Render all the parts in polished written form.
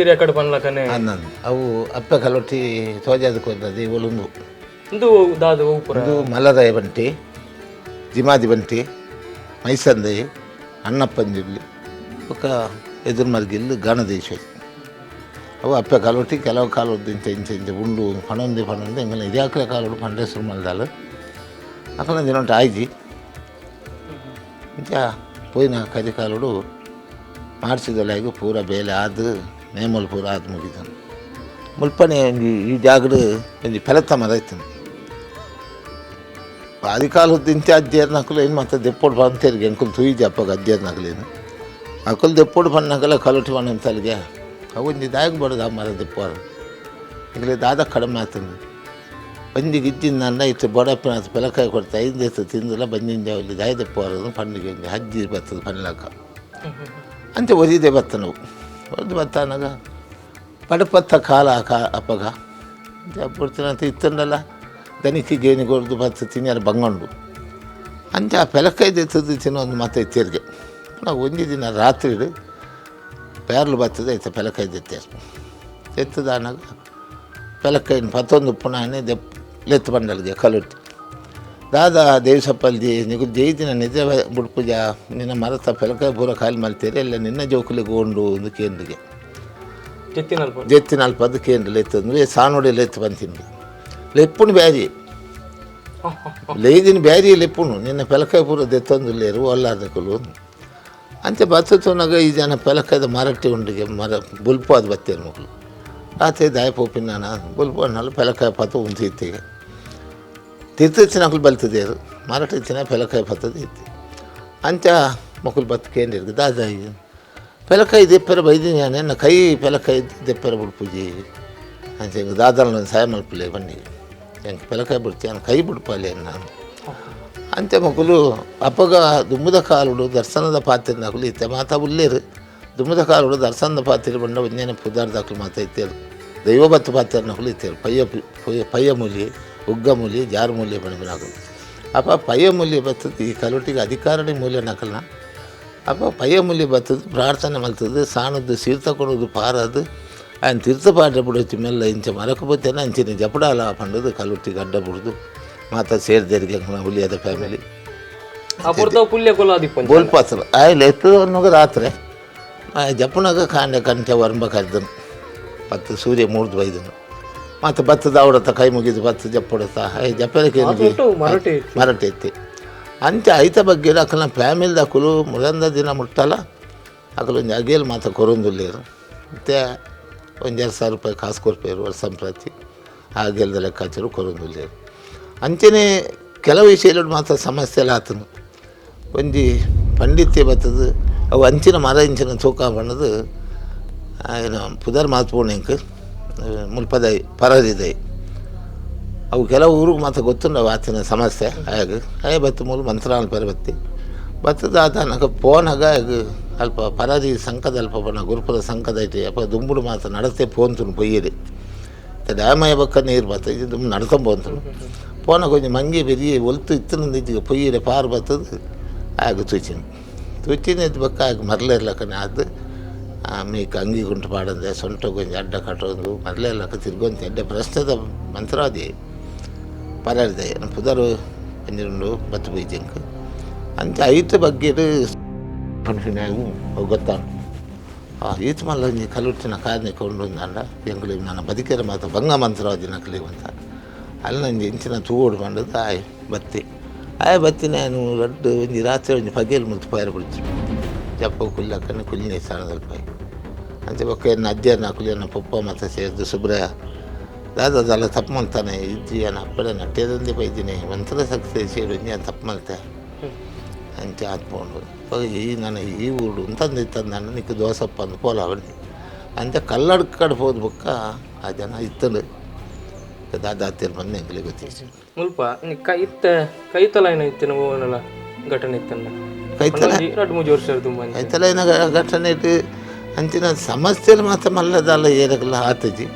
Record ಪನ್ಲಕನೆ. ಅನ್ನನ್ ಅವು ಅಪ್ಪೆ ಕಲೊಟ್ಟಿ ತೋಜಾದ ಕೊರ್ತದೆ ಒಲುಂದು. ಇಂದು ದಾದ ಪೂರ? ಇದು ಮಲರಾಯ ಬಂಟಿ, ಜಿಮಾದಿ ಬಂಟಿ, ಮೈಸಂದೈ, ಅಣ್ಣಪ್ಪಂಜಿರ್ಲಿ, ಬೊಕ್ಕ ಎದುರು ಮರ್ಗಿಲ್ಲು ಗಣದೇಶ್ವರಿ. ಅವು ಅಪ್ಪೆ ಕಾಲೊಟ್ಟಿ ಕೆಲವು ಕಾಲೊದ್ದು ಇಂಚ ಇಂಚ ಇಂಚ ಉಂಡು ಪಣೊಂದು ಪಣೊಂದು ಎಂಕಲ್ನ ಹಿರಿಯಾಕ್ಲೆ ಕಾಲೊಡು ಪಂಡೆ ಶುರು ಮಲ್ದಾಲು. ಅಕಲ್ನ ದಿನೊಂಟು ಆಯ್ಜಿ. ಇಂಚ ಪೋಯಿನ ಕರಿ ಕಾಲೊಡು ಮಾರ್ಚಿದೊಲಾಗಿ ಪೂರ ಬೇಲೆ ಆದ್ ನೇಮಲು ಪೂರ ಆದ್ ಮುಗಿದನು. ಮುಲ್ಪನೆ ಒಂಜಿ ಈ ಜಾಗಡ್ ಒಂಜಿ ಪೆಲತ್ತ ಮರ ಇತ್ತುಂಡು. ಆದಿ ಕಾಲದ್ದು ಇಂಚ ಅಜ್ಜೆರ್ನಕುಲು ಏನು ಮಾತ ದೆಪ್ಪೊಡು ಪಂತೆರ್ಗೆ. ಎಂಕುಲು ತೂಯಿಜಿ ಅಪ್ಪಗ ಅಜ್ಜೆರ್ನಕುಲೇನು. ಅಕುಲು ದೆಪ್ಪೊಡು ಪನ್ನಗಲ ಕಲೊಟಿ ಪನ್ನಂತಲ್ಗೆ ಅವು ಒಂಜಿ ದಾಯಗ್ ಬಡದ ಆ ಮರ ದೆಪ್ಪುವಾರು ಎಂಕ್ಲೆ ದಾದ ಕಡಿಮೆ ಆತುಂಡು. ಬಂಜಿ ಗಿಜ್ಜಿಂದ ಇತ್ತೆ ಬಡಪಿನ ಪೆಲಕಾಯಿ ಕೊಡ್ತಾ ಐದು ತಿಂದಿಲ್ಲ ಬಂಜಿಂಜ ಇಲ್ಲಿ ದಾಯ ದೆಪ್ಪುವಾರು ಪಂಡಿಗೆ. ಒಂಜಿ ಹಜ್ಜಿ ಬರ್ತದೆ ಪನ್ಲಕ ಅಂಚ ಒರಿದೆ ಬತ್ತ. ನಾವು ಒರಿದು ಬತ್ತಾನಗ ಬಡಪತ್ತ ಕಾಲ ಕಾ ಅಪ್ಪಗ ಪುಡ್ತಿನಂತ ಇತ್ತಂಡಲ್ಲ. ದನಿಕ್ಕಿ ಗೇಣಿ ಕೊರ್ದು ಬತ್ತು ತಿನ್ಯರ ಬಂಗಂಡು. ಅಂಚ ಆ ಪೆಲಕಾಯಿ ದೆತ್ತದು ತಿನ್ನೊಂದು ಮಾತ ಇತ್ತೇರಿಗೆ. ನಾವು ಒಂಜಿ ದಿನ ರಾತ್ರಿ ಪೇರ್ಲು ಬರ್ತದೆ ಐತೆ ಪೆಲಕಾಯಿ ದೆತ್ತೇರು. ದೆತ್ತದಾನಾಗ ಪೆಲಕಾಯಿನ ಪತ್ತೊಂದು ಉಪ್ಪುನಾನೆ ದೆಪ್ ಲೆತ್ತು ಬಂಡಲ್ಗೆ ಕಲುಟ್ಟಿ. ದಾದಾ ದೇವಸಪ್ಪಲ್ಜಿ, ನಿಗು ಜೈದಿನ ನಿದ್ರೆ ಬುಡ್ಪುಜ, ನಿನ್ನ ಮರತ ಪೆಲಕಾಯಿ ಪೂರ ಖಾಲಿ ಮಲ್ತೇರಿ ಎಲ್ಲ ನಿನ್ನ ಜೋಕುಲಿಗೆ ಉಂಡು ಒಂದು ಕೇಂದ್ರಿಗೆ. ಜೆತ್ತಿನಲ್ಪ? ಜೆತ್ತಿನಲ್ಪ. ಅದು ಕೇಂದ್ರ ಲೆತ್ತಂದ್ರೆ ಸಾನೋಡಿ ಲೆತ್ತು ಬಂತಿಂದು ಲೆಪ್ಪುನು ಬ್ಯಾರಿ ಲೇದಿನ ಬ್ಯಾರಿ ಲೆಪ್ಪುನು ನಿನ್ನ ಪೆಲಕಾಯಿ ಪೂರ ದೆತ್ತೊಂದು ಲೇರು ಅಲ್ಲಾರ್ದಕುಲು. ಅಂಚೆ ಬತ್ತುನಾಗ ಈ ಜನ ಪೆಲಕಾಯ್ದ ಮರಟ್ಟಿ ಉಂಡಿಗೆ ಮರ ಬುಲ್ಪು ಅದು ಬತ್ತೇರು ಮಕ್ಕಳು. ರಾತ್ರಿ ದಾಯ ಪೋಪಿನ ಬುಲ್ಪು ಅಣ್ಣಲ್ಲ ಪೆಲಕಾಯಿ ಪತ್ತು ಉಂತಿತ್ತಿಗೆ ತಿರ್ತಿచ్చినకులు బలుతుదేరు మరట ఇచ్చిన పెలకాయ పత్తది ఇత్తి. ಅಂಚ ಮಕ್ಕಳು ಬತ್ತು ಕೇಂದ್ರ ದಾದ ಪೆಲಕಾಯಿ ದೆಪ್ಪೆರ ಬೈದಿನಿ ನನ್ನ ಕೈ ಪೆಲಕಾಯಿ ದೆಪ್ಪೆರ ಬುಡ್ಪುಜಿ. ಅಂಚ ಹಿಂಗೆ ದಾದಲ್ನ ಸಾಯ ಮಲ್ಪುಲೆ ಬನ್ನಿ, ಎಂಕ್ ಪೆಲಕಾಯಿ ಬಿಡ್ತಿ ಕೈ ಬಿಡ್ಪಾಲೆ ನಾನು. ಅಂಚೆ ಮಕ್ಕಳು ಅಪ್ಪಗ ದುಮ್ಮದ ಕಾಲುಡು ದರ್ಶನದ ಪಾತ್ರೆ ನಕಲು ಇತ್ತೆ ಮಾತಾ ಉಲ್ಲೇರು. ದುಮ್ಮದ ಕಾಲುಡು ದರ್ಶನದ ಪಾತ್ರೆ ಬಂಡ ಒಂಜೇನೆ ಪುದಾರ್ ದಾಖಲು ಮಾತಾ ಇತ್ತೇರು. ದೈವ ಬತ್ತು ಪಾತ್ರೆ ನಕಲು ಇತ್ತೇರು. ಪಯ್ಯ ಪಯ್ಯ ಪಯ್ಯ ಮೂಲಿ, ಉಗ್ಗ ಮೂಲಿ, ಜಾರು ಮೂಲಿ ಪಣಿಪಿನಕಲು. ಅಪ್ಪ ಪಯ್ಯ ಮೂಲಿ ಬತ್ತದ ಈ ಕಲೊಟ್ಟಿಗೆ ಅಧಿಕಾರಣಿ ಮೂಲ್ಯ ನಕಲ್ನ. ಅಪ್ಪ ಪಯ್ಯ ಮೂಲಿ ಬತ್ತದ ಪ್ರಾರ್ಥನೆ ಮಲ್ತದ್ದು ಸಾಣದ್ದು ಸೀರ್ತ ಕೊಡೋದು ಪಾರದು ఆయన ತೀರ್ಥ ಪಾಠ ಬಿಡೋತಿ ಮೆಲ್ಲ ಇಂಚ ಮರకపోతೇನೆ ಅಂಚಿನ ಜಪಡಾಲ ಪಂಡದು ಕಲುಟ್ಟಿ ಗಡ್ಡ ಬಿಡ್ದು ಮಾತ ಸೇರ್ದೇರಿಗೆ ಹುಲಿಯದ ಫ್ಯಾಮಿಲಿ. ಆ ಪೊರ್ತ ಪುಲ್ಯ ಕೊಲಾದಿಪ್ಪಂಚ. ಬೋಲ್ಪಾತ್ರ ಆಯ್ ಲೆತ್ತು ಅನ್ನೋಗ ರಾತ್ರಿ ಆ ಜಪ್ಪುನಾಗ ಕಾಂಡೆ ಕಂಟೆ ವರಂಬ ಕರೆದನು ಪತ್ತು ಸೂರ್ಯ ಮೂರ್ದು ಬೈದನು. ಮತ್ತು ಭತ್ತದ ಅವಡತ್ತ ಕೈ ಮುಗಿದು ಬತ್ತು ಜಪ್ಪುಡತ್ತ I ಜಪ್ಪರಕ್ಕೆ. ಮರಟೆ. ಮರಟೆ ಇತ್ತಿ. ಅಂಚೆ ಐತ ಬಗ್ಗೆ ಅಕಲ್ನ ಫ್ಯಾಮಿಲಿ ಅಕುಲು ಮುರಂದ ದಿನ ಮುಟ್ಟಲ್ಲ. ಅಕಲು ಒಂಜಿ ಅಗೇಲ್ ಮಾತ ಕೊರೊಂದುಲ್ಲೇರು. ಮತ್ತು ಒಂಜಿ 2000 ರೂಪಾಯಿ ಕಾಸು ಕೊರ್ಪೇರು ವರ್ಷ ಪ್ರತಿ. ಆ ಅಗೇಲ್ದ ಲೆಕ್ಕಾಚಾರ ಕೊರೊಂದುಲ್ಲೇರು. ಅಂಚೆನೆ ಕೆಲವು ವಿಷಯಗಳು ಮಾತ್ರ ಸಮಸ್ಯೆ ಎಲ್ಲ ಆತನು. ಒಂಜಿ ಪಂಡಿತ್ಯ ಬತ್ತದು ಅವು ಅಂಚಿನ ಮರ ಇಂಚಿನ ತೂಕ ಬಣ್ಣದು ಏನು ಪುದರ್ ಮಾತ್ಪೋಣ ಎಂಕ್ ಮುಲ್ಪದೈ ಪರರಿದೈ. ಅವು ಕೆಲವು ಊರಿಗೆ ಮಾತ್ರ ಗೊತ್ತುಂಡವು ಆತನ ಸಮಸ್ಯೆ. ಆಗ ಅಯ್ಯ ಬತ್ತು ಮೂಲು ಮಂತ್ರಾಲ ಪರ ಬತ್ತಿ ಬತ್ತದ ಆತನಕ ಪೋನಗ ಅಲ್ಪ ಪರದಿ ಸಂಕದ ಅಲ್ಪ ಬಣ್ಣ ಗುರುಪುರ ಸಂಕದ ಐತಿ. ಅಪ್ಪ ದುಂಬುಡು ಮಾತ್ರ ನಡತೆ ಪೋಂತುನು ಪೊಯ್ಯದೆ ಡ್ಯಾಮಯ ಬಕ್ಕ ನೀರು ಬತ್ತ ಇದು ದುಂಬು ನಡ್ಕೊಂಬೋಂತನು ಪೋನ ಕೊಂಚ ಮಂಗಿ ಬೆರಿಯ ಒಲ್ತು ಇತ್ತನಂದು ಪೊಯ್ಯರೆ ಪಾರು ಬತ್ತದು. ಆಗ ತೂಚಿನ ತುಚಿನ ಇದು ಬಕ್ಕ ಆಗ ಮರಲೇರ್ಲಕ್ಕನೆ ಅದು మీకు ಅಂಗಿ ಗುಂಟು ಪಾಡಂದೆ ಸೊಂಟ ಕೊಂಚ ಅಡ್ಡ ಕಟ್ಟೊಂದು ಮರಲೇರ್ಲಕ್ಕ ತಿರ್ಗೊಂತ ಎಡ್ಡೆ ಪ್ರಶ್ನೆದ ಮಂತ್ರಾದಿ ಪರರಿದೆ ಪುದರು ಒಂಜಿ ಬತ್ತು ಬೈಜಂಕ್. ಅಂಚ ಐತ ಬಗ್ಗೆ ಪನ್ಪಿನಾವು ಅವು ಗೊತ್ತಾಂಡು. ಆ ಈತ್ ಮಲ್ಲ ಒಂಜಿ ಕಲುಟ್ಟಿನ ಕಾರ್ನಿಕ ಉಂಡು ಅಂಡ ಎಂಕುಲು ನನ್ನ ಬದಿಕೆರೆ ಮಾತ ಬಂಗ ಮಂತ್ರವಾದಿ ನಕಲಿ ಅಂತ ಅಲ್ಲ ಒಂಜಿ ಇಂಚಿನ ತೂವೋಡು ಪಂಡದು ಆಯ್ ಬತ್ತಿ. ಆಯ್ ಬತ್ತಿ ನಾನು ರಡ್ಡು ಒಂಜಿ ರಾತ್ರಿ ಒಂಜಿ ಪಗೇಲ್ ಮುಲ್ತು ಪೈರ ಬಿಡ್ತು ಜಪ್ಪ ಕುಲ್ಲಕ್ಕನೆ ಕುಲ್ಲಿನ ಸ್ಥಾನದಲ್ಲಿ ಅಂಚ ಬೊಕ್ಕ ಎನ್ನ ಅಜ್ಜನ ಅಕುಲು ಪೊಪ್ಪ ಮಾತ ಸೇರ್ದು ಸುಬ್ರಯ ದಾದ ದಾಲ ತಪ್ಪು ಮಲ್ತಾನೆ ಇಜ್ಜಿ ಅನ್ನ ಅಪ್ಪಡೆ ನಟ್ಟೇದಂದೆ ಬೈದಿನಿ ಮಂತ್ರ ಶಕ್ತಿ ಸೇರು ಒಂಜಿ ತಪ್ಪು ಮಲ್ತೆ ಅಂಚ ಆತ್ಪೋಂಡು. ಈ ನನ್ನ ಈ ಊರು ಉಂತಂದು ಇತ್ತಂದು ನಿಕ್ಕು ದೋಸಪ್ಪ ಅಂದು ಪೋಲ ಅವನಿ ಅಂಚ ಕಲ್ಲಡ್ಕಡ್ ಪೋದು ಬೊಕ್ಕ ಆ ಜನ ಇತ್ತಂಡು ದಾದಾತಿರ್ ಬಂದು ಎಂಕ್ಲೆ ಗೊತ್ತಿಜ್ಜಿ. ಮುಲ್ಪ ಇತ್ತೆ ಕೈತಲ ಏನ ಇತ್ತಿನ ಓನಲ ಘಟನೆ ಇತ್ತನ್ನ? ಕೈತಲ? ಒಂಜಿ ರಡ್ಡ್ ಮೂಜಿ ವರ್ಷ ತುಂಬ. ಕೈತಲ ಘಟನೆ ಇಟ್ಟು ಅಂಚಿನ ಸಮಸ್ಯೆలు ಮಾತ್ರ ಮಲ್ಲದಲ್ಲ ಏರಕಲ್ಲ ಆತಜಿ.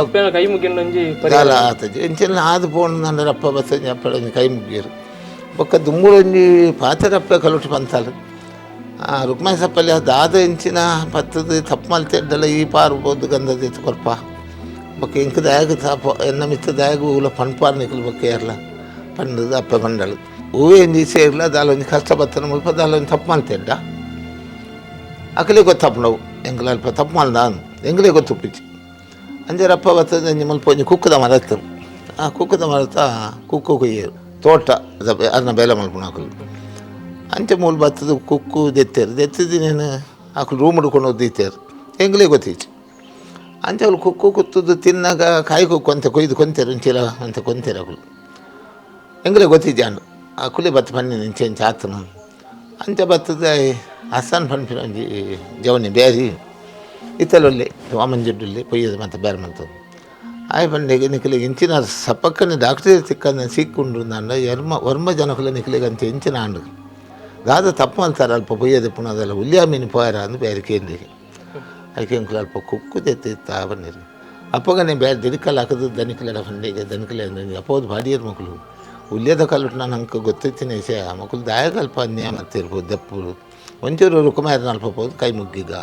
ಅಪ್ಪನ ಕೈ ಮುಗಿಂಡೊಂಜಿ. ದಾಲ ಆತಜಿ. ಇಂಚಿನ ಆದು ಪೋಂಡು ಅಪ್ಪ ಬತ್ತಂಜಿ ಅಪ್ಪಡ ಒಂಜಿ ಕೈ ಮುಗಿಯರು. ಬೊಕ್ಕ ದುಂಬುಡು ಒಂಜಿ ಪಾತೆರಪ್ಪೆ ಕಲುಟು ಪಂತಾಲು. ರುಕ್ಮಾಯಿ ಸಪ್ಪಲ್ಲಿ ದಾದ ಇಂಚಿನ ಪತ್ತದ ತಪ್ಪು ಮಲ್ತೆಡ್ಡಲ್ಲ ಈ ಪಾರ್ಬೋದು ಗಂಧದ ಎತ್ತು ಕೊರ್ಪ ಬೊಕ್ಕ ಇಂಕ್ ದಾಯಗ ತಾಪ ಎನ್ನ ಮಿತ್ತ ದಾಯಗ ಊಲ ಪಣ್ಪಾರ್ ನಿಕಲ್ ಬೊಕ್ಕ ಏರ್ಲ ಪಂಡದ ಅಪ್ಪ ಪಂಡಳು ಹೂವೇ ಒಂಜಿ ಸೇರ್ಲ ದಾಲ ಒಂಜಿ ಕಷ್ಟ ಬತ್ತನ ಮುಲ್ಪ ದಾಲ ಒಂಜಿ ತಪ್ಪು ಮಲ್ತೆಡ್ಡ ಅಕಲೆ ಗೊತ್ತಪ್ಪನವು ಎಂಕಲ ಅಲ್ಪ ತಪ್ಪು ಮಲ್ದ ಎಂಕಲೇ ಗೊತ್ತುಪ್ಪಿಚ್ಚಿ ಅಂಜರಪ್ಪ ಬತ್ತದ ಒಂಜಿ ಮುಲ್ಪ ಒಂಜಿ ಕುಕ್ಕದ ಮರ ಇತ್ತು. ಆ ಕುಕ್ಕದ ಮರತ ಕುಕ್ಕು ಕೊಯ್ಯರು ತೋಟ ಅದನ್ನ ಬೇಲೆ ಮಲ್ಪುನ ಅಕಲು ಅಂಚೆ ಮೂಲು ಬತ್ತದ ಕುಕ್ಕು ದೆತ್ತೇರು ದೆತ್ತಿದ್ದು ಆಕಲು ರೂಮ್ ಹಿಡ್ಕೊಂಡು ದೀತೇರು ಎಂಗ್ಲೇ ಗೊತ್ತಿಚ್ಚು ಅಂಚೆ ಅವ್ರು ಕುಕ್ಕು ಕುತ್ತದ್ದು ತಿನ್ನಾಗ ಕಾಯಿ ಕುಕ್ಕು ಅಂತ ಕೊಯ್ದು ಕೊಂತೇರು ಒಂಚೀಲ ಅಂತ ಕೊಂತೇರು ಅಕಲು ಎಂಗ್ಲೇ ಗೊತ್ತಿದ್ದೆ ಆ ಕುಲಿ ಬತ್ತ ಪನ್ನಿ ಇಂಚೆ ಇಂಚೆ ಆತನು ಅಂಚೆ ಬತ್ತದ ಹಸನ್ ಪನ್ಪಿನ ಒಂಜಿ ಜವನಿ ಬೇರಿ ಇತ್ತಲೊಲ್ಲೆ ವಾಮಂಜಡ್ಡುಲ್ಲೆ ಪೊಯ್ಯದು ಮತ್ತೆ ಬೇರೆ ಮಂತದ್ದು ಆಯ್ ಪಂಡೆಗೆ ನಿಕಲಿಗೆ ಇಂಚಿನ ಸಪಕ್ಕನೆ ಡಾಕ್ಟರ್ ತಿಕ್ಕಂದ ಸಿಕ್కుంಡು ನಾಂಡ ಎರ್ಮ ವರ್ಮ ಜನಕುಲ ನಿಕಲಿಗೆ ಅಂಚೆ ಇಂಚಿನ ಆಂಡು ದಾದ ತಪ್ಪು ಅಂತಾರೆ ಅಲ್ಪ ಪೊಯ್ಯದ ಪುಣದಲ್ಲ ಉಲ್ಯಾ ಮೀನು ಪೋಯರ ಅಂದು ಬೇರೆ ಕೇಂದ್ರಿಗೆ ಅದಕ್ಕೆ ಎಂಕುಲು ಅಲ್ಪ ಕುಕ್ಕು ತೆತ್ತ ಬನ್ನಿರು ಅಪ್ಪಗನೆ ಬೇರೆ ದಿನಕಲ್ ಹಾಕದು ದನಿಕಲೆಡ ಪಂಡಿಗೆ ದನಿಕಲೆ ಅಪ್ಪೋದು ಬಾಡಿಯರ್ ಮಕ್ಕಳು ಉಲ್ಯದ ಕಲ್ಲುಟ್ಟು ನಾನು ಅಂಕ ಗೊತ್ತಿತ್ತಿನ ವಿಷಯ ಮಕ್ಕಳು ದಾಯಕ ಅಲ್ಪ ಅನ್ಯಾಯ ಮತ್ತಿರ್ಬೋದು ದೆಪ್ಪು ಒಂಚೂರು ರುಕುಮಾರ ಅಲ್ಪ ಪೋದು ಕೈ ಮುಗ್ಗಿಗ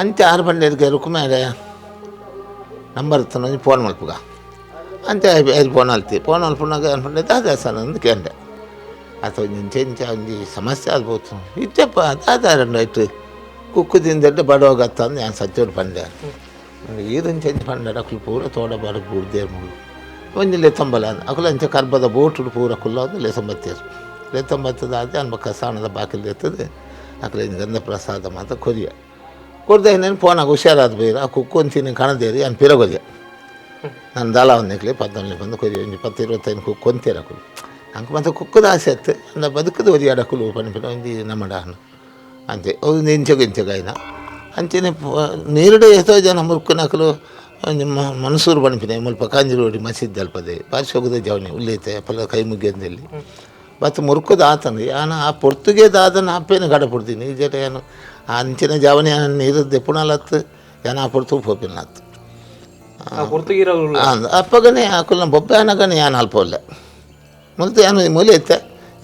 ಅಂಚೆ ಆರು ಬಂಡೇರಿಗೆ ರುಕುಮಾರ ನಂಬರ್ ತನ್ನೊಂದು ಫೋನ್ ಮಲ್ಪುಗ ಅಂಚೆ ಐದು ಫೋನ್ ಅಲ್ತಿ ಫೋನ್ ಅಲ್ಪುನಾಗ ಅನ್ಕೊಂಡೆ ದಾದ ಸರ್ ಅಂದು ಕೇಂಡೆ ಅಥವಾ ಇಂಚೆ ಇಂಚೆ ಒಂಜಿ ಸಮಸ್ಯೆ ಆಗ್ಬೋದು ಇತ್ತಪ್ಪ ದಾದ రెండు ಇಟ್ಟು ಕುಕ್ಕು ತಿಂದಡ್ಡ ಬಡವಾಗತ್ತ ಅಂದು ನಾನು ಸತ್ಯೋಡು ಪಂಡೆ ಈರಂಚೆ ಇಂಚೆ ಪಂಡೆ ಅಕುಲು ಪೂರ ತೋಡ ಬಾಡ ಬೂಡ್ದೇರು ಮುಳು ಒಂಜಿ ಲೆತ್ತಂಬಲ ಅಕುಲು ಅಂಚೆ ಕರ್ಬದ ಬೋಟುಡು ಪೂರ ಕುಲ್ಲ ಒಂದು ಲೆತ್ತಂಬತ್ತೇರು ಲೆತ್ತಂಬತ್ತದ ಆದ ಅನ್ಬ ಸಾಣದ ಬಾಕಿಲ್ ಎತ್ತದೆ ಅಕುಲು ಗಂಧ ಪ್ರಸಾದ ಮಾತ ಕೊರಿಯ ಕೊರ್ದೆ నేను ಫೋನಾಗ ಹುಷಾರಾದ ಬೈರು ಆ ಕುಕ್ಕು ಅಂತೀನಿ ಕಾಣದೇರಿ ನಾನು ಪಿರಗೊದೆ ನಾನು ದಾಲ ಒಂದು 14 ಬಂದು ಕೊರಿ ಒಂಜಿ 10 25 ಕುಕ್ಕು ಅಂತೀರ ಅಕುಲು ಅಂಕ ಮತ್ತು ಕುಕ್ಕದ ಆಸೆ ಅತ್ತು ಅಂದ ಬದುಕದ ಒರಿ ಅಡಕುಲು ಪನ್ಪಿನ ಒಂಜಿ ನಮ್ಮಡ ಅಂತೆ ಅವು ಇಂಚಗ ಇಂಚಗ ಆಯ್ನ ಅಂಚನೆ ನೀರುಡೆ ಎಷ್ಟೋ ಜನ ಮುರ್ಕುನಕಲು ಒಂಜಿ ಮನ್ಸೂರು ಪನ್ಪಿನ ಮುಲ್ಪ ಕಾಂಜಿರೋಡಿ ಮಸೀದ್ ಅಲ್ಪದೆ ಪಾರ್ಶ್ವಗದ ಜವನಿ ಉಲ್ಲೈತೆ ಅಪ್ಪಲ ಕೈ ಮುಗಿಯಂದಲ್ಲಿ ಮತ್ತು ಮುರ್ಕದ ಆತಂದು ಯಾನ ಆ ಪೊರ್ತುಗೇದ ಆದನ ಅಪ್ಪೇನು ಗಡ ಪುಡ್ತೀನಿ ಈ ಜಟ ಏನು ಆ ಅಂಚಿನ ಜವನಿ ನೀರು ದೆಪ್ಪುಣಲತ್ತು ಯಾನ ಆ ಪೊರ್ತು ಪೋಪಿನತ್ತು ಅಪ್ಪಗನೆ ಆಕುಲ್ನ ಬೊಬ್ಬೆ ಅನಗನೆ ಯಾನ ಅಲ್ಪ ಒಲ್ಲೆ ಮುಲ್ತು ಯಾನು ಮೂಲೆ ಇತ್ತೆ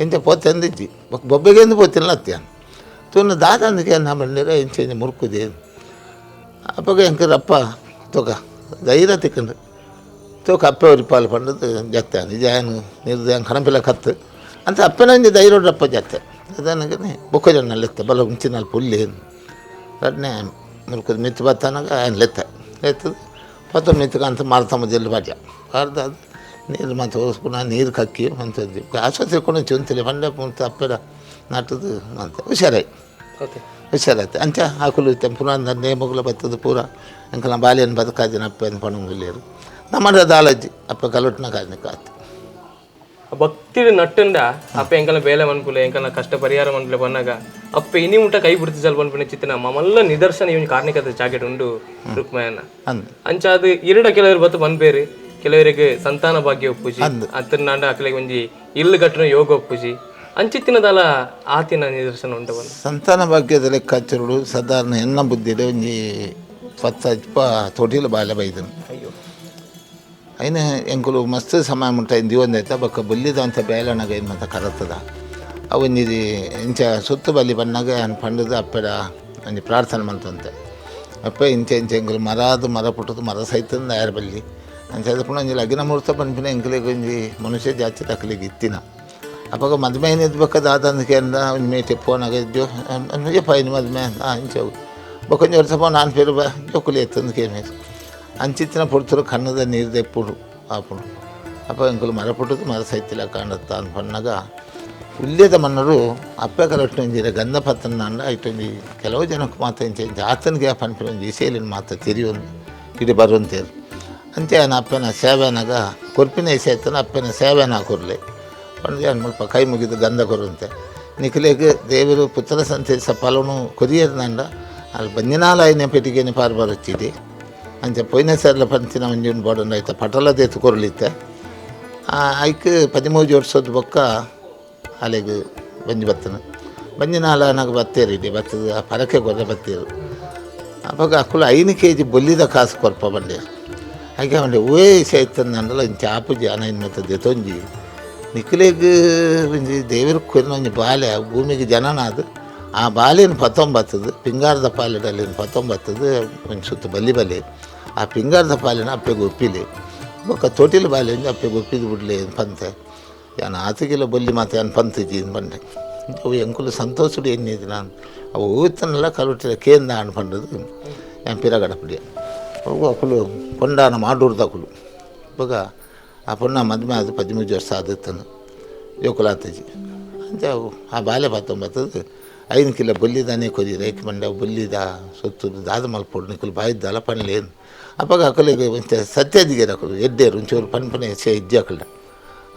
ಇಂಚ ಪೋತೆ ಅಂದಿಜ್ಜಿ ಬೊಬ್ಬೆಗೆ ಎಂದು ಪೋತಿಲ್ಲ ಅತ್ಯಾನ ತೂನ ದಾದ ಅಂದಕ್ಕೆ ನಾ ಬಂದಿರ ಇಂಚೆ ಇಂಚೆ ಮುರ್ಕುದೆ ಅಪ್ಪಗ ಎಂಕರಪ್ಪ ತೋಕ ಧೈರ್ಯ ತಿಕ್ಕಂಡು ತೋಕ ಅಪ್ಪೆ ಒರಿಪಾಲು ಪಂಡದು ಜತ್ತೆ ನಿಜ ಏನು ನೀರು ಏನು ಕಣಪಿಲ ಕತ್ತು ಅಂತ ಅಪ್ಪನಂಜಿ ಧೈರ್ಯಪ್ಪ ಜತ್ತೆ ಅದನಗನೆ ಬೊಕ್ಕ ಜನ ಲೆತ್ತ ಬಲ ಮುಂಚಿನ ಪುಲ್ಲಿ ರಡ್ನೆ ಮುರ್ಕದ ಮಿತ್ತು ಬತ್ತನಾಗ ಏನು ಲೆತ್ತ ಲೆತ್ತದು ಪತ್ತ ಮಿತ್ತಕ ಅಂತ ಮಾರ್ತಮ್ಮ ಜಲ್ಲು ಬಾಟ್ಯ ಬಾರ್ದ ಅದು ನೀರು ಮತ್ತು ಹೋಸ್ಪುನ ನೀರು ಕಕ್ಕಿ ಅಂತದ್ದು ಆಸ್ಪತ್ರೆ ಕೊಂಡು ಚುಂತಿಲ್ಲ ಪಂಡೆ ಮುಂತ ಅಪ್ಪೆಡ ನಟ್ಟದು ಅಂತ ಹುಷಾರಾಯಿ ಹುಷಾರಾಯ್ತು ಅಂಚ ಆಕುಲು ಪುನಃ ನೇಮಗುಲ ಬತ್ತದ ಪೂರ ಅಂಕಲ ಬಾಲ್ಯನ ಬದುಕಾದಿನ ಅಪ್ಪೆ ಅಂತ ಪಣ ನಮ್ಮ ದಾಲಜ್ಜಿ ಅಪ್ಪ ಕಲೊಟ್ಟಿನ ಕಾದಿನ ಕಾತು ಭಕ್ತಿ ನಟ್ಟಂಡ ಅಪ್ಪ ಎಂಕಲ ಬೇಲೆ ಮನ್ಪುಲೆ ಎಂಕಲ ಕಷ್ಟ ಪರಿಹಾರ ಮನ್ಪುಲೆ ಬನ್ನಾಗ ಅಪ್ಪ ಇನಿ ಮುಟ ಕೈ ಬಿಡ್ತಿ ಜಲ್ ಪನ್ಪಿನ ಚಿತ್ತನ ಮಮಲ್ಲ ನಿದರ್ಶನ ಇವನ್ ಕಾರ್ಣಿಕದ ಜಾಕೆಟ್ ಉಂಡು ರುಕ್ಮಯನ ಅಂಚ ಅದು ಇರಡ ಕೆಲವರು ಬತ್ತು ಬನ್ಪೇರು ಕೆಲವರಿಗೆ ಸಂತಾನ ಭಾಗ್ಯ ಒಪ್ಪುಜಿ ಅತ್ತನಾಂಡ ಅಕಲಿಗೆ ಒಂಜಿ ಇಲ್ಲು ಕಟ್ಟನ ಯೋಗ ಒಪ್ಪುಜಿ ಅಂಚಿತ್ತಿನದಲ ಆತಿನ ನಿದರ್ಶನ ಉಂಟು ಬಂದು ಸಂತಾನ ಭಾಗ್ಯದ ಲೆಕ್ಕಾಚಾರಡು ಸಾಧಾರಣ ಎನ್ನ ಬುದ್ಧಿಡೆ ಒಂಜಿ ಪತ್ತ ಇಪ್ಪ ತೊಟಿಲ ಬಾಲ್ಯ ಬೈದನು ಅಯ್ಯೋ ಐನ ಎಂಕುಲು ಮಸ್ತ್ ಸಮಯ ಮುಟ್ಟ ದಿವೊಂದೈತ ಬೊಕ್ಕ ಬೊಲ್ಲಿದಂಥ ಬೇಲನಗ ಏನು ಮತ್ತೆ ಕರತದ ಅವೊಂಜಿ ಇಂಚ ಸುತ್ತು ಬಲ್ಲಿ ಬನ್ನಾಗ ಅನ್ ಪಂಡದ ಅಪ್ಪೆಡ ಒಂಜಿ ಪ್ರಾರ್ಥನೆ ಮಂತಂತೆ ಅಪ್ಪ ಇಂಚ ಇಂಚ ಎಂಕುಲು ಮರಾದು ಮರ ಪುಟ್ಟದು ಮರ ಸೈತಂದು ಆಯರ್ ಬಲ್ಲಿ ಅಂಚ ಪುಣ ಒಂಜಿ ಲಗಿನ ಮುಹೂರ್ತ ಪನ್ಪಿನ ಎಂಕುಲಿಗೆ ಒಂಜಿ ಮನುಷ್ಯ ಜಾತಿ ತಕಲಿಗೆ ಇತ್ತಿನ ಅಪ್ಪಗ ಮದ್ಮೆ ಏನಿದ್ ಬೊಕ್ಕ ದಾದಂದಕ್ಕೆ ಅಂದ ಒಂಜಿ ಮೇಟೆ ಫೋನಾಗ ಜೋ ಯಪ್ಪ ಇನ್ನು ಮದ್ಮೆ ಇಂಚ ಬೊಕ್ಕ ಒಂಜಿ ವರ್ಷ ಫೋನ್ ಆನ್ ಪೇರು ಬ ಜೋಕುಲಿ ಎತ್ತಂದು ಕೇಮೇರು ಅಂಚಿತ್ತಿನ ಪೊರ್ತುರು ಕಣ್ಣದ ನೀರು ದೆಪ್ಪುಡು ಆಪುಡು ಅಪ್ಪ ಎಂಕುಲು ಮರ ಪುಟ್ಟದು ಮರ ಸೈತಿಲ ಕಾಣತ್ತ ಅಂತ ಪನ್ನಾಗ ಉಲ್ಲೇದ ಮನ್ನರು ಅಪ್ಪೆ ಕಲಟ್ಟು ಒಂಜಿರ ಗಂಧ ಪತ್ತನ ಐಟೊಂಜಿ ಕೆಲವು ಜನಕ್ಕೆ ಮಾತ ಇಂಚ ಇಂಚ ಆತನಿಗೆ ಪನ್ಪಿನ ಒಂಜಿ ಇಸೇಲಿನ ಮಾತ ತೆರಿಯೊಂದು ಇಡೀ ಬರುವಂತೇರು ಅಂಚೆ ಆನ ಅಪ್ಪನ ಸೇವೆನಾಗ ಕೊರ್ಪಿನ ಇಸೆ ಆಯ್ತಾನ ಅಪ್ಪನ ಸೇವೆನ ಕೊರ್ಲೆ ಪಂಡ ಮುಲ್ಪ ಕೈ ಮುಗಿದು ಗಂಧ ಕೊರುವಂತೆ ನಿಖಿಲೇಗ್ ದೇವರು ಪುತ್ರ ಸಂತೇಶ ಫಲನು ಕೊರಿಯರ್ನಂಡ ಅಲ್ಲಿ ಬಂಜಿನಾಲ ಪೆಟ್ಟಿಗೆನೆ ಪಾರು ಬರುತ್ತಿದೆ ಅಂಚೆ ಪೋಯಿನ ಸರ್ಲ ಪಂಚಿನ ಒಂಜಿ ಬೋಡಂಡ ಐತ ಪಟಲ ದೇತು ಕೊರ್ಲಿತ್ತೆ ಐಕ್ 13 ವರ್ಷದ ಬೊಕ್ಕ ಅಲೆಗ್ ಬಂಜಿ ಬತ್ತನ ಬಂಜಿನಾಲ ನಾಗ ಬತ್ತೇರು ಇಡಿ ಬತ್ತದ ಪರಕೆ ಕೊರ್ರೆ ಬತ್ತೇರು ಅವಾಗ ಅಕ್ಕುಲು 5 ಕೆಜಿ ಬೊಲ್ಲಿದ ಕಾಸು ಕೊರ್ಪ ಬಂಡೇರು ಹಾಗೆ ಬಂಡೆ ಓಯ್ ಸೈತಂದಂಡಲ ಇಂಚ ಆಪುಜಿ ಅನ ಇನ್ ಮತ್ತೆ ದೆತೊಂಜಿ ನಿಕ್ಲೆಗ್ ಒಂಜಿ ದೇವರ ಕೊರಿನ ಒಂಜಿ ಬಾಲೆ ಭೂಮಿಗೆ ಜನನಾದ ಆ ಬಾಲೆನ ಪತ್ತೊಂಬತ್ತದು ಪಿಂಗಾರದ ಪಾಲೆಡಲ್ಲಿನ ಪತ್ತೊಂಬತ್ತದು ಒಂಜಿ ಸುತ್ತ ಬಲ್ಲಿ ಬಲಿ ಆ ಪಿಂಗಾರದ ಪಾಲಿನ ಅಪ್ಪೆಗೆ ಒಪ್ಪಿಲಿ ಬೊಕ್ಕ ತೊಟಿಲ ಬಾಲೆ ಒಂಜಿ ಅಪ್ಪೆಗೆ ಒಪ್ಪಿದ ಬಿಡ್ಲಿ ಪಂತೆ ಯಾನ್ ಆತಗಿಲ್ಲ ಬಲ್ಲಿ ಮಾತ ಯಾನ್ ಪಂತಿಜಿ ಪಂಡೆ ಅವು ಎಂಕುಲು ಸಂತೋಷಡು ಎನ್ನಿದ್ದು ನಾನು ಅವು ಊತನೆಲ್ಲ ಕಲುಟ್ಟಿದ ಕೇಂದ್ರ ಅಣ್ಣ ಪಂಡದು ಯಾನ್ ಪಿರಗಡಪಡಿ ಅವು ಅಕುಲು ಪೊಂಡಾನ ಮಾಡೂರ್ದಕುಲು ಇವಾಗ ಆ ಪೊಣ್ಣ ಮದುವೆ ಅದು 13 ವರ್ಷ ಆದತ್ತನು ಜೋಕುಲಾತಜಿ ಅಂಚ ಅವು ಆ ಬಾಲೆ ಪತ್ತೊಂಬತ್ತದು 5 ಕಿಲೋ ಬೊಲ್ಲಿದಾನೆ ಕೊರಿ ರೇಖೆ ಮಂಡ ಬೊಲ್ಲಿದ ಸೊತ್ತು ದಾದ ಮಲ್ಪೊಡು ನಿಕುಲು ಬಾಯಿದ್ದಲ್ಲ ಪನ್ಲೇನು ಅಪ್ಪಗ ಅಕಲಿಗೆ ಒಂಚೆ ಸತ್ಯದಿಗೆ ಅಕಲು ಎಡ್ಡೇರು ಒಂಚೂರು ಪನ್ಪನೆ ಸೇ ಇಜ್ಜಿ ಅಕಲ್ಡ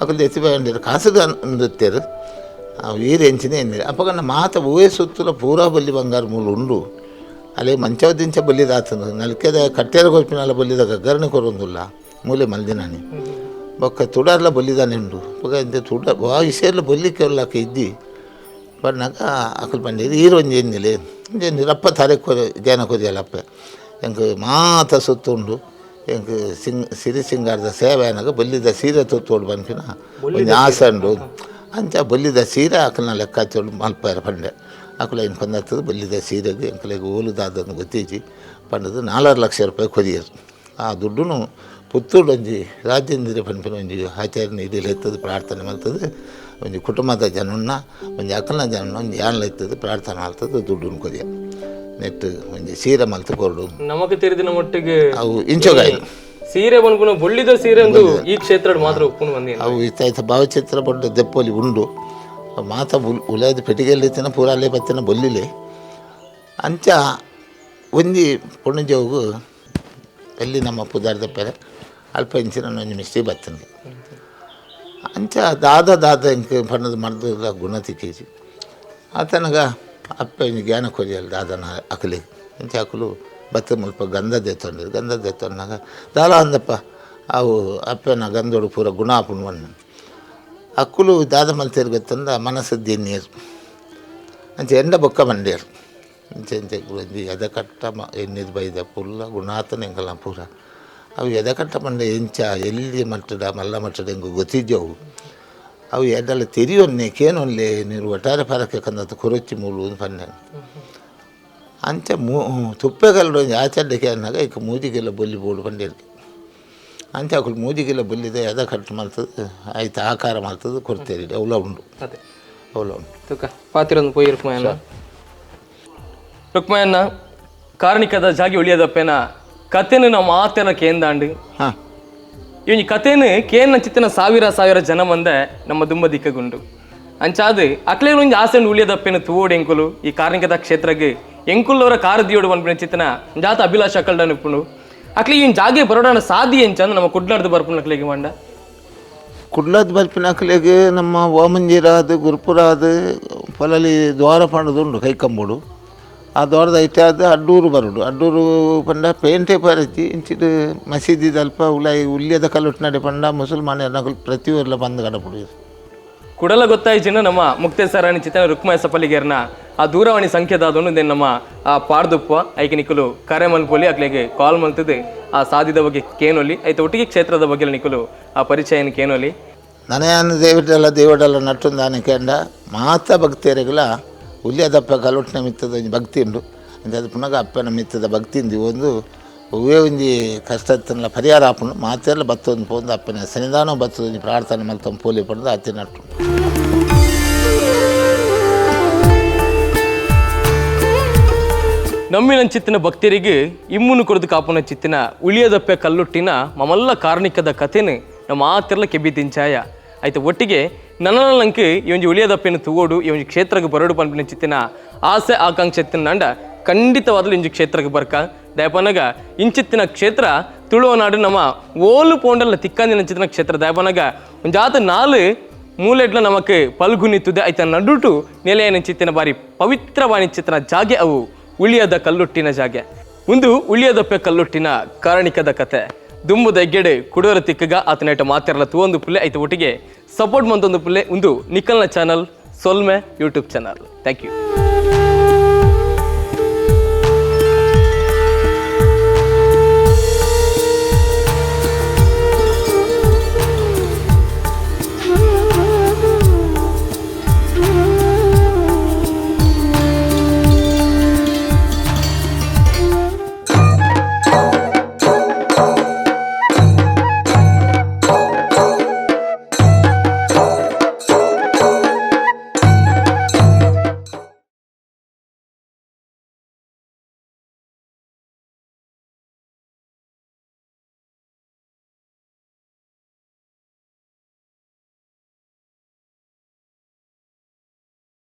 ಅಕಲು ಎತ್ತಿ ಬಾಯಂಡೇರು ಕಾಸು ಅಂದುತ್ತೇರು ವೀರ ಎಂಚಿನೇ ಎನ್ನಿರು ಅಪ್ಪಗನ್ನ ಮಾತ ಹೂವೇ ಸುತ್ತಲ ಪೂರಾ ಬಲ್ಲಿ ಬಂಗಾರ ಮೂಲು ಉಂಡು ಅಲ್ಲಿ ಮಂಚವದಿಂಚ ಬಲ್ಲಿದಾತನು ನಲ್ಕೆದ ಕಟ್ಟೇರ ಕೊರ್ಪಿನಲ್ಲ ಬಲ್ಲಿದ ಗಗ್ಗರಣೆ ಕೊರೊಂದುಲ್ಲ ಮೂಲೆ ಮಲ್ದಿನಾನಿ ಬೊಕ್ಕ ತುಡರ್ಲ ಬಲ್ಲಿದಾನೆ ಉಂಡು ಬೊಕ್ಕ ಇಂತ ತುಡ ವಾ ವಿಷಯಲ್ಲ ಬಲ್ಲಿಕ್ಕೆಲ್ಲಕ ಇದ್ದಿ ಪನ್ನಾಗ ಅಕಲ್ ಪಂಡೇರು ಈರು ಒಂಜಿ ಎನ್ನಿಲೆ ಒಂಜಿ ರಪ್ಪ ತಾರೆ ಕೊರಿ ಜನ ಕೊರಿಯಲ್ಲಪ್ಪ ಎಂಕ್ ಮಾತ ಸುತ್ತುಂಡು ಎಂಕ್ ಸಿಂಗ್ ಸಿರಿ ಸಿಂಗಾರದ ಸೇವೆ ಅನ್ನಾಗ ಬಲ್ಲಿದ ಸೀರೆ ತುತ್ತೋಡು ಪನ್ಪಿನ ಒಂಜಿ ಆಸೆ ಉಂಡು ಅಂಚ ಬಲ್ಲಿದ ಸೀರೆ ಅಕಲ್ನ ಲೆಕ್ಕಾಚೋಡು ಮಲ್ಪಾರ ಪಂಡೆ ಅಕುಲು ಐನ್ ಪಂದತ್ತದು ಬಲ್ಲಿದ ಸೀರೆಗೆ ಎಂಕಲೆಗ್ ಓಲುದಾದನ್ನು ಗೊತ್ತಿಜ್ಜಿ ಪಂಡದು 4 ಲಕ್ಷ ರೂಪಾಯಿ ಕೊರಿಯರು ಆ ದುಡ್ಡುನು ಪುತ್ತೂರು ಒಂಜಿ ರಾಜೇಂದ್ರ ಪನ್ಪಿನ ಒಂಜಿ ಆಚಾರ್ಯನ ಇಡೀಲಿ ಎತ್ತದು ಪ್ರಾರ್ಥನೆ ಮಲ್ತದು ಒಂಜಿ ಕುಟುಂಬದ ಜನನ್ನ ಒಂಜಿ ಅಕಲ್ನ ಜನನ್ನ ಒಂಜಿ ಯಾನ್ಲ ಎತ್ತದು ಪ್ರಾರ್ಥನೆ ಮಲ್ತದು ದುಡ್ಡುನು ಕೊರಿಯ ನೆಟ್ಟು ಒಂಜಿ ಸೀರೆ ಮಲ್ತು ಕೊರಡು ನಮಕ್ ತೆರೆದಿನ ಮಟ್ಟಿಗೆ ಅವು ಇಂಚೋಗಾಯಿ ಸೀರೆ ಬನ್ಪುನ ಬೊಳ್ಳಿದ ಸೀರೆ ಒಂದು ಈ ಕ್ಷೇತ್ರ ಮಾತ್ರ ಉಪ್ಪುನು ಬಂದಿ ಅವು ಇತ್ತ ಭಾವಚಿತ್ರ ಬೊಡ್ಡ ದೆಪ್ಪೊಲಿ ಉಂಡು ಮಾತ ಉಲದ ಪೆಟ್ಟಿಗೆಲ್ಲಿ ಇತ್ತಿನ ಪೂರ ಅಲ್ಲೇ ಬತ್ತಿನ ಬೊಲ್ಲಿಲೆ ಅಂಚ ಒಂಜಿ ಪೊಣ್ಣುಜೋಗು ಎಲ್ಲಿ ನಮ್ಮ ಪುದಾರ್ದ ಪೆರೆ ಅಲ್ಪ ಇಂಚಿನ ಒಂಜಿ ಮಿಸ್ಟಿ ಬತ್ತನ ಅಂಚ ದಾದ ದಾದ ಇಂಕ ಪಣ್ಣದ ಮರ್ದ ಗುಣ ತಿಕ್ಕೇಜಿ ಆತನಗ ಅಪ್ಪ ಒಂಜಿ ಜ್ಞಾನ ಕೊರಿಯಲ್ಲ ದಾದನ ಅಕಲಿ ಅಂಚ ಅಕಲು ಬತ್ತ ಮುಲ್ಪ ಗಂಧ ದೇತೊಂಡಿರು ಗಂಧ ದೇತೊಂಡಾಗ ದಾಲ ಅಂದಪ್ಪ ಅವು ಅಪ್ಪನ ಗಂಧೋಡು ಪೂರ ಗುಣ ಆಪುಂಡು ಬಣ್ಣ ಅಕ್ಕುಲು ದಾದ ಮಲ್ತೇರು ಗೊತ್ತಂದ ಮನಸ್ಸದ್ದು ನೀರು ಅಂಚ ಎಂಡ ಬೊಕ್ಕ ಬಂಡೇರು ಅಂಚೆ ಅಂಚೆ ಒಂಜಿ ಎದಕಟ್ಟ ಎನ್ನಿದು ಬೈದ ಪುಲ್ಲ ಗುಣಾತನ ಎಂಕಲ್ನ ಪೂರ ಅವು ಎದಕಟ್ಟ ಬಂಡೆ ಎಂಚ ಎಲ್ಲಿ ಮಟ್ಟದ ಮಲ್ಲ ಮಟ್ಟದ ಎಂಕು ಗೊತ್ತಿದ್ದವು ಅವು ಎಡಲ ತೆರಿಯೊನ್ನೆ ಕೇನೊನ್ಲೆ ನೀರು ಒಟ್ಟಾರೆ ಪರಕ್ಕೆ ಕಂದತ್ತು ಕೊರೊಚ್ಚಿ ಮೂಲು ಪನ್ನೆ ಅಂಚ ಮೂ ತುಪ್ಪೆಗಲ್ಲು ಒಂಜಿ ಆಚರಣೆಗೆ ಅನ್ನಾಗ ಇಕ್ಕ ಮೂಜಿಗೆಲ್ಲ ಬೊಲ್ಲಿ ಬೋಡು ಪಂಡೇರಿಗೆ ಅಂಚ ಅಕುಲು ಮೂಜಿಗೆಲ್ಲ ಬೊಲ್ಲಿದೆ ಎದ ಕಟ್ಟು ಮಲ್ತದು ಆಯ್ತು ಆಕಾರ ಮಲ್ತದು ಕೊಡ್ತೇರಿ ಅವಲ ಉಂಡು ಅದೇ ಅವಲ ಉಂಡು ತುಕ ಪಾತಿರೊಂದು ಪೋಯಿ ರುಕ್ಮಯನ್ನ ರುಕ್ಮಯನ್ನ ಕಾರ್ಣಿಕದ ಜಾಗಿ ಉಳಿಯದಪ್ಪೇನ ಕತೆನು ನಮ್ಮ ಆತನ ಕೇಂದಾಂಡು ಹಾಂ ಇವನಿ ಕತೆನು ಕೇನ ಚಿತ್ತನ ಸಾವಿರ ಸಾವಿರ ಜನ ಮಂದೆ ನಮ್ಮ ದುಂಬ ದಿಕ್ಕಗುಂಡು ಅಂಚಾದು ಅಕ್ಲೆ ಒಂಜಿ ಆಸೆ ಉಳಿಯದಪ್ಪೇನು ತೂವೋಡು ಎಂಕುಲು ಈ ಕಾರ್ಣಿಕದ ಕ್ಷೇತ್ರಕ್ಕೆ ಎಂಕುಲ್ಲವರ ಕಾರು ದಿಯೋಡು ಪನ್ಪಿನ ಚಿತ್ತನ ಜಾತ ಅಭಿಲಾಷ ಕಲ್ಡನ ಇಪ್ಪುಂಡು ಅಕ್ಲೆ ಈ ಜಾಗೆ ಬರೋಡಣ ಸಾದಿ ಎಂಚಂದು ನಮ್ಮ ಕುಡ್ಲಾರ್ದು ಬರ್ಪುನ ಅಕ್ಲೆಗೆ ಮಂಡ ಕುಡ್ಲದ ಬರ್ಪಿನ ಅಕ್ಲೆಗೆ ನಮ್ಮ ವಾಮಂಜಿರಾದ ಗುರುಪುರಾದ ಪೊಲಲಿ ದ್ವಾರ ಪಂಡದುಂಡು ಕೈಕಂಬುಡು ಆ ದ್ವಾರದ ಇಟ್ಟಾದ ಅಡ್ಡೂರು ಬರುಡು ಅಡ್ಡೂರು ಪಂಡ ಪೇಂಟೆ ಪರಚಿ ಇಂಚಿಡು ಮಸೀದಿದ ಅಲ್ಪ ಉಲಾಯಿ ಉಲ್ಯದ ಕಲ್ಲುಟ್ಟಿನಡೆ ಪಂಡ ಮುಸಲ್ಮಾನರು ಪ್ರತಿಯೊರ್ಲ ಬಂದು ಕಡಪುಡು ಕುಡಲ ಗೊತ್ತಾಯ್ಚಿನ ನಮ್ಮ ಮುಕ್ತೇಸರಾಣಿ ಚಿತ್ತನ ರುಕ್ಮಯ ಸಪಲಿಗೇರ್ನ ಆ ದೂರವಾಣಿ ಸಂಖ್ಯೆದಾದನು ನಮ್ಮ ಆ ಪಾರ್ದುಪ್ಪ ಐಕೆ ನಿಕ್ಕಲು ಕರೆ ಮನ್ಪೊಲಿ ಅಕ್ಲೆಗೆ ಕಾಲ್ ಮಲ್ತದೆ ಆ ಸಾದಿದ ಬಗ್ಗೆ ಕೇನೊಲಿ ಐತ ಒಟ್ಟಿಗೆ ಕ್ಷೇತ್ರದ ಬಗ್ಗೆ ನಿಕ್ಕಲು ಆ ಪರಿಚಯನ ಕೇನೊಲಿ ನನಯಾನ ದೇವಡಲ್ಲ ದೇವಡಲ್ಲ ನಟ್ಟುಂದಾನೆ ಕೇಂಡ ಮಾತ ಭಕ್ತಿಯರಿಗಲ ಉಲ್ಯದಪ್ಪ ಕಲ್ಲುಟ್ಟಿನ ಮಿತ್ತದ ಒಂಜಿ ಭಕ್ತಿ ಉಂಡು ಅಂಚ ಅದು ಪುನಗ ಅಪ್ಪನ ಮಿತ್ತದ ಭಕ್ತಿ ಉಂದು ಒಂದು ಒವ್ವೇ ಒಂಜಿ ಕಷ್ಟತ್ತನ್ಲ ಪರಿಹಾರ ಆಪುಂಡು ಮಾತೆಲ್ಲ ಬತ್ತೊಂದು ಪೋಂದು ಅಪ್ಪನ ಸನ್ನಿಧಾನ ಬತ್ತದ ಒಂಜಿ ಪ್ರಾರ್ಥನೆ ಮಲ್ತೊಂದು ಪೋಲಿ ಪಂಡ್ದು ಅತಿ ನಟ್ಟು. ನಮ್ಮಿನ ಚಿತ್ತಿನ ಭಕ್ತರಿಗೆ ಇಮ್ಮುನು ಕೊರದು ಕಾಪುನ ಚಿತ್ತಿನ ಉಳಿಯದಪ್ಪೆ ಕಲ್ಲುಟ್ಟಿನ ಮಮಲ್ಲ ಕಾರ್ಣಿಕದ ಕಥೆನು ನಮ್ಮ ಆತಿರ್ಲ ಕೆಬ್ಬಿ ತಿಂಚಾಯ ಆಯ್ತು. ಒಟ್ಟಿಗೆ ನನ್ನ ಈ ಒಂಜಿ ಉಳಿಯದಪ್ಪೆನ ತೂಗೋಡು ಈ ಒಂಜಿ ಕ್ಷೇತ್ರಕ್ಕೆ ಬರೋಡು ಪನ್ಪಿನ ಚಿತ್ತಿನ ಆಸೆ ಆಕಾಂಕ್ಷೆ ನಂಡ ಖಂಡಿತವಾದಲು ಇಂಜಿ ಕ್ಷೇತ್ರಕ್ಕೆ ಬರ್ಕ ದಯಪನಗ ಇಂಚಿತ್ತಿನ ಕ್ಷೇತ್ರ ತುಳುವನಾಡು ನಮ್ಮ ಓಲು ಪೋಂಡಲ್ಲ ತಿಕ್ಕಂದಿನ ಚಿತ್ತಿನ ಕ್ಷೇತ್ರ ದಯಪನಗ ಒಂಜಾತ ನಾಲು ಮೂಲೆಡ್ಲ ನಮಕ್ ಪಲ್ಗುನಿತ್ತುದೆ ಆಯ್ತ ನಡುಟು ನೆಲೆಯನ ಚಿತ್ತಿನ ಬಾರಿ ಪವಿತ್ರವಾಣಿ ಚಿತ್ತಿನ ಜಾಗೆ ಅವು ಉಳಿಯದ ಕಲ್ಲುಟ್ಟಿನ ಜಾಗೆ. ಒಂದು ಉಳಿಯದಪ್ಪೆ ಕಲ್ಲುಟ್ಟಿನ ಕಾರಣಿಕದ ಕತೆ ದುಂಬುದ ಎಗ್ಗೆಡೆ ಕುಡೋರ ತಿಕ್ಕಗ ಆತನೇಟ ಮಾತಿರಲ್ಲ ತೂವೊಂದು ಪುಲ್ಲೆ ಐತ ಒಟ್ಟಿಗೆ ಸಪೋರ್ಟ್ ಮಂತೊಂದು ಪುಲ್ಲೆ ಒಂದು ನಿಕಲ್ನ ಚಾನಲ್ ಸೊಲ್ಮೆ YouTube channel. Thank you.